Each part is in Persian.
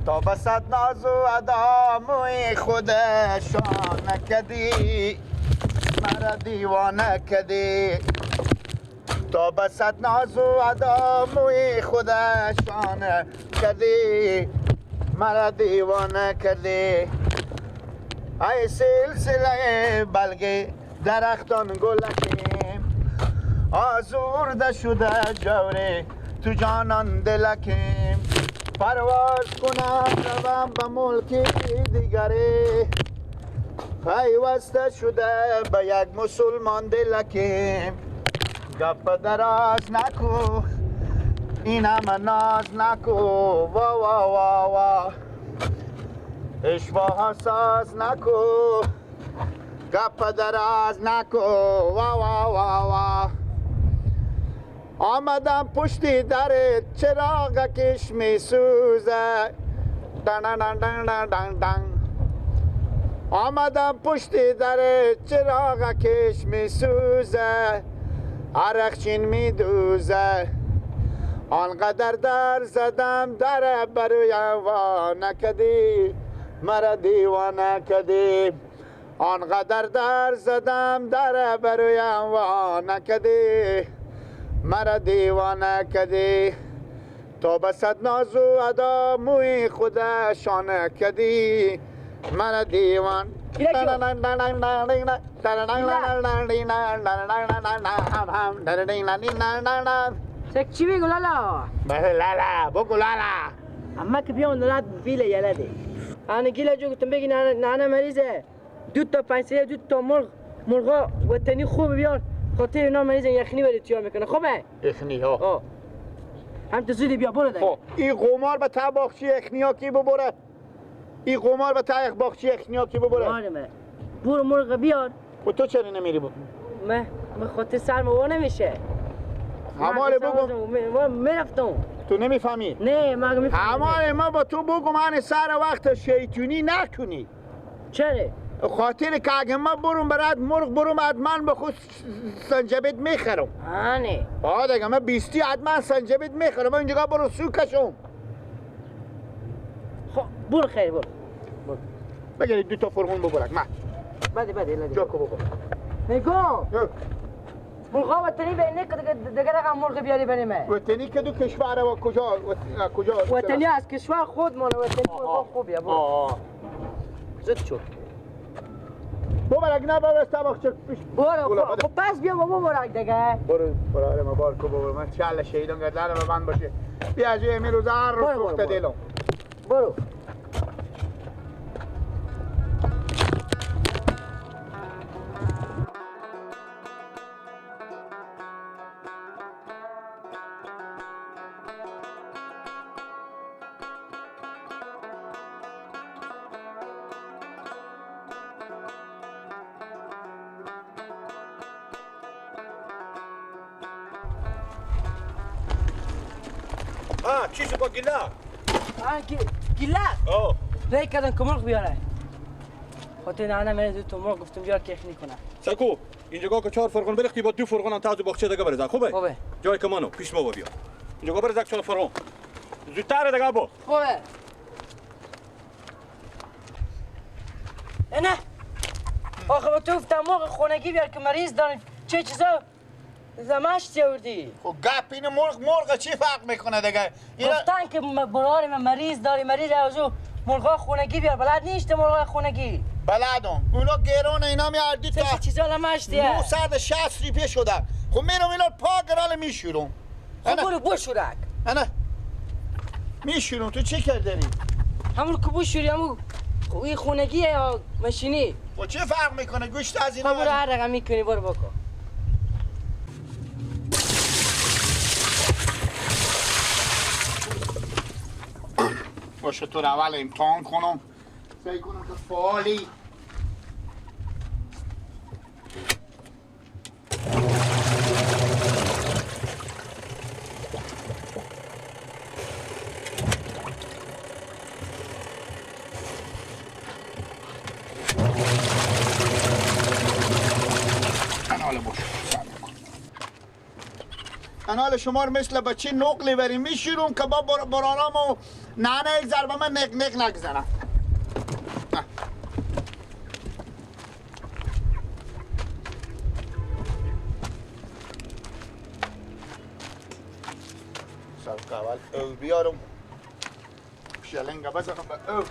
تا به صد ناز و ادا موی خودشان نکدی، مرا دیوانه کدی. تا به صد ناز و ادا موی خودشان کدی، مرا دیوانه کدی. ای سلسله بلگی درختان گلکیم، آزرده شده جوری تو جانان دلکیم. پرواز کنم روم به ملک دیگری، پیوسته شده به یک مسلمان دلکیم. گپ دراز نکو، این همه ناز نکو، وا وا وا وا. اشباه ساز نکو، گپ دراز نکو، وا وا وا وا. آمدم پشتی در چراغ کش می سوزه، دن دن دن دن دن دن. آمدم پشتی در چراغ کش می سوزه، عرق چین می دوزه. آنقدر در زدم در برویم وا نکدی، مرا دیوانه کدی. آنقدر در زدم در برویم وا نکدی، مرا دیوانه کدی. تا به صد ناز و ادا موی خودشانه کدی، مرا دیوان. چی بگو لالا؟ لالا بگو لالا. اما که بیان ولاد بیله یلده. انا گیله جو گفتم بگی نه مریضه. دو تا پنسه دو تا مرغ مرغا وطنی خوب بیار، خاطر اینا مریضن یخنی بری تیار میکنه. خوبه؟ یخنی ها. هم تو زودی بیا برو دیگه. خب این قمار به طباخچی یخنی ها کی ببره؟ این قمار به طباخچی یخنی ها کی ببره؟ آره من. برو مرغ بیار. و تو چرا نمیری بود؟ من خاطر سرم وا نمیشه. هماره بگم میرفتم. تو نمیفهمی؟ نه من میفهمم. هماره ما با تو بگم من سر وقت شیطونی نکنی. چرا؟ خاطر که اگه ما برم برات مرغ برم حتما به خود سنجبت میخرم. آنه. آه دیگه من 20 حتما سنجبت میخرم. اینجا برو سو کشم. خب برو خیر برو. بگیرید دو تا فرغون ببرک من. بده بده بده. جاکو ببر. میگم. مرغا وطنی به نه دیگه رقم مرغ بیاری بری من. وطنی که دو کشور و کجا کجا؟ وطنی از کشور خودمونه. وطنی مرغا خوبیه برو. زود شد. ببرک نه ببر طبق پیش. برو خب پس بیا بابا برک دیگه. برو برو آره ما بارکو ببر من چله شهیدان گردن به من باشه. بیا از امیر روز هر رو سوخته دلم. برو. چی شد با گیله؟ گیله؟ آه ری کردن که مرغ بیاره. خاطر نه من دو تا مرغ گفتم بیار که یخنی کنه. سکو اینجا که 4 فرغون برختی با 2 فرغون هم تازه باغچه دیگه برزا. خوبه؟ خوبه. جای کمانو پیش ما بیا. اینجا برزا 4 فرغون. زودتر دیگه با. خوبه. نه آخه با تو گفتم مرغ خونگی بیار که مریض داریم. چه چیزا زمش آوردی؟ خب گپ این مرغ چی فرق میکنه دیگه؟ گفتن که برار من مریض داری، مریض از او مرغا خونگی بیار. بلد نیست مرغا خونگی؟ بلدم. اونا گرونه اینا میاردی تا چه چیزا لمشتیه؟ 960 ریپیه شدن. خب میرم اینا پا گرال میشورم. خب برو بشورک. نه میشورم. تو چی کردی؟ همون که بشوری همون این خونگیه یا ماشینی؟ خب چه فرق میکنه گوشت از اینا؟ خب برو هر رقم میکنی برو بکن. باشه تو رو اول امتحان کنم، سعی کنم که فعالی. انال باشه انال شما رو مثل بچه نقلی بری میشیرم که با برارام و نه نه یک ضربه من نق نق نگزنم. سر اول او بیارم شلنگ بزنم به او.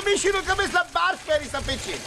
میشینو که مثل برف بریسم پیچین.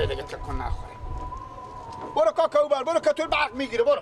دیگه تکون نخوره. برو کاکا اوبر، برو که تو برق میگیره، برو.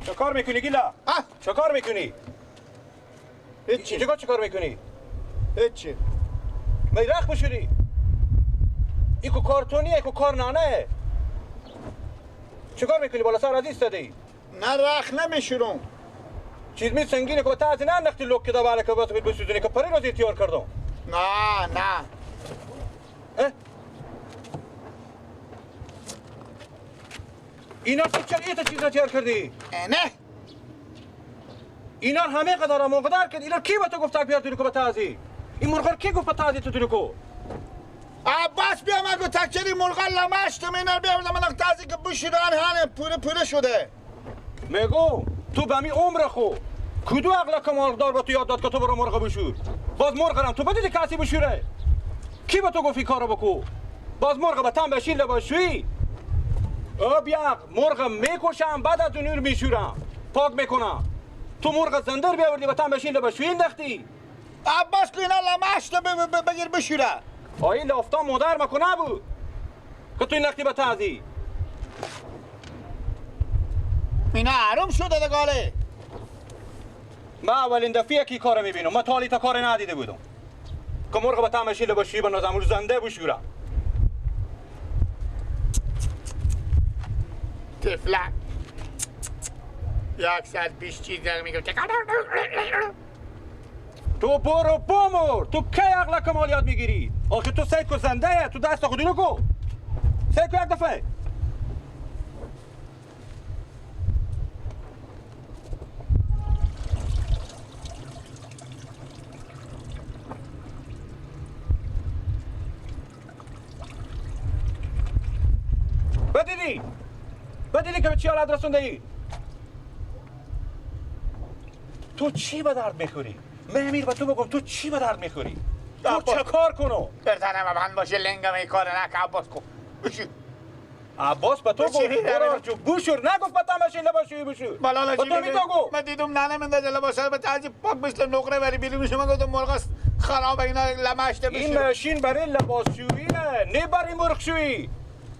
چه کار میکنی گیلا؟ چه کار میکنی؟ هیچی. اینجا چه کار میکنی؟ هیچی. می رخ بشوری. ایکو کارتونیه، ایکو کار نانه. چه کار میکنی؟ بالا سر عزیز دادی. نه رخ نمیشورم. چیز می سنگینه که تا از نه نختی لوک کده بالا که بس بسوزونی که پری روزی تیار کردم. نه نه. اینا چرا ایتا چیز را تیار کردی؟ نه اینا همه قدر مقدر کرد. اینا کی به تو گفت بیار تو کو بتازی؟ این مرغ کی گفت بتازی تو تو کو؟ عباس بیا من گفت تکچری مرغ لمشتم اینا بیاوردم من تازی که بشیران هنه پوره پوره شده. میگو تو به می عمر خو کدو عقل کمالدار با تو یاد داد که تو برو مرغ بشور؟ باز مرغ رم تو بدیدی کسی بشوره؟ کی به تو گفت این کارو بکو؟ باز مرغ به تن بشین لباشویی؟ او بیا مرغ میکشم بعد از اون میشورم پاک میکنم. تو مرغ زنده بیاوردی به تن بشین لباشویی انداختی؟ عباس که اینا لمشت بگیر بشوره. آیه لافتا مادر مکنه بود که تو این نختی به تازی. اینا حروم شده دگاله. من اولین دفعه که کارو میبینم. من تا تا کار ندیده بودم که مرغ به تن بشین لباشویی بندازم رو زنده بشورم. تفلک یک ساعت 20 چیز میگم. تو برو بمر. تو کی عقل کمال یاد میگیری؟ آخه تو سید کو زنده، تو دست خودی کو سید کو یک دفعه. بدیدی بدیدی که به چی حالت رسونده ای؟ تو چی به درد میخوری؟ مهمیر به تو بگم تو چی به درد میخوری؟ تو چه کار کنو؟ برزنم من باشه لنگم ای کار نکه عباس کن بشی. عباس به تو گفت برو جو بوشور نگفت به تا ماشین لباسشویی بشور. بلالا به تو میگو من دیدم ننه من دل لباسا به تعجب پاک مثل نقره ولی بیرون شما گفتم مرغ خراب اینا لمشته بشور. این ماشین برای لباسشویی نه برای مرغشویی.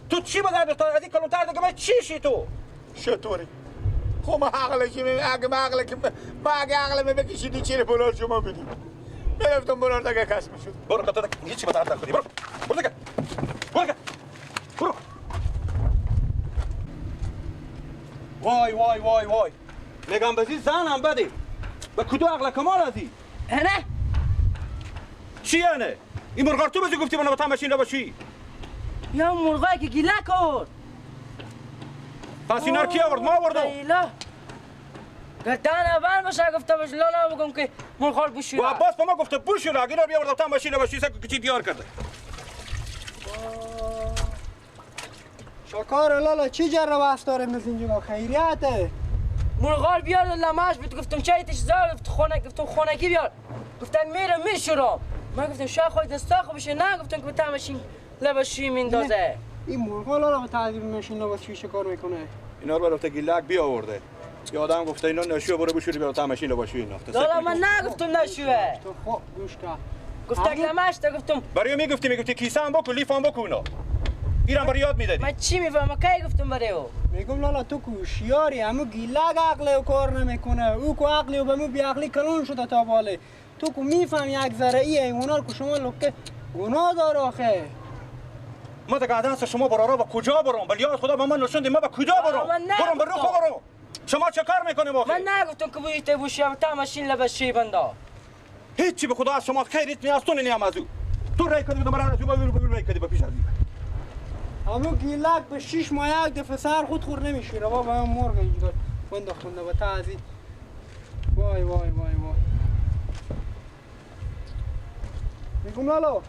تو چی به درد از این کلونتر دیگه من چی شی تو؟ چطوری؟ خب ما عقل که اگه ما عقل که ما اگه عقل می بکشیدی چیره پولار شما بدی. برفتم برو دیگه کس میشد. برو قطعه هیچی به درد نخوری. برو برو دیگه برو دیگه برو. وای وای وای وای میگم بزی زنم بده به کدو عقل کمال ازی؟ نه چیه نه؟ این مرغار تو بزی گفتی منو با ماشین لباشی؟ یا مرغایی که گیله کرد. پس اینا رو کی آورد؟ ما آوردم. گردن اول باشه گفته باش لالا بگم که مرغار بشوره. و عباس به ما گفته بشوره اگه اینا رو بیاوردم تا ماشین لباشی سگ کچی دیار کرده. شکار لالا چی جره بحث داره مثل اینجا خیریته. مرغار بیار لمش بهت گفتم چای تش زار گفت خونه گفتم خونگی بیار. گفتن میرم میشورم. من گفتم شاه خود دستا خو بشه نه گفتم که تا ماشین لباسشویی میندازه. این مرغا لالا به تعذیب ماشین لباسشویی شکار میکنه. اینا رو برفته گیلک بیاورده. یه آدم گفته اینا نشوه برو بشوری بیار تا ماشین لباسشویی انداخته. لالا من نگفتم نشوه. تو خب گوش کن. گفت لمش گفتم. برای میگفتی کیسه هم بکن لیف هم بکن اینا. ایران برای یاد میدادی. من چی میفهمم کی گفتم برای او؟ میگم لالا تو کوشیاری همو گیلک عقل او کار نمیکنه. او کو عقلی و به مو بیعقلی کلون شده تا باله. تو کو میفهمی یک ذره ای حیوانات کو شما لکه گناه داره آخه. ما دیگه دست شما برارا با کجا برم؟ ولی یاد خدا به من نشوندی ما با کجا برم؟ برم به روخ برم. شما چه کار میکنیم آخه؟ من نگفتم که بویته بوشی تا ماشین لباسشویی بندا. هیچی به خدا از شما خیریت نیست تو نیم از او. تو رای کردی مرا از او رای کردی به پیش از او. همو گیلک به 6 ماه یک دفعه سر خود خور نمیشوره بابا. هم مرغ اینجا بنده خونده به تعذیب. وای وای وای وای. میگم لالا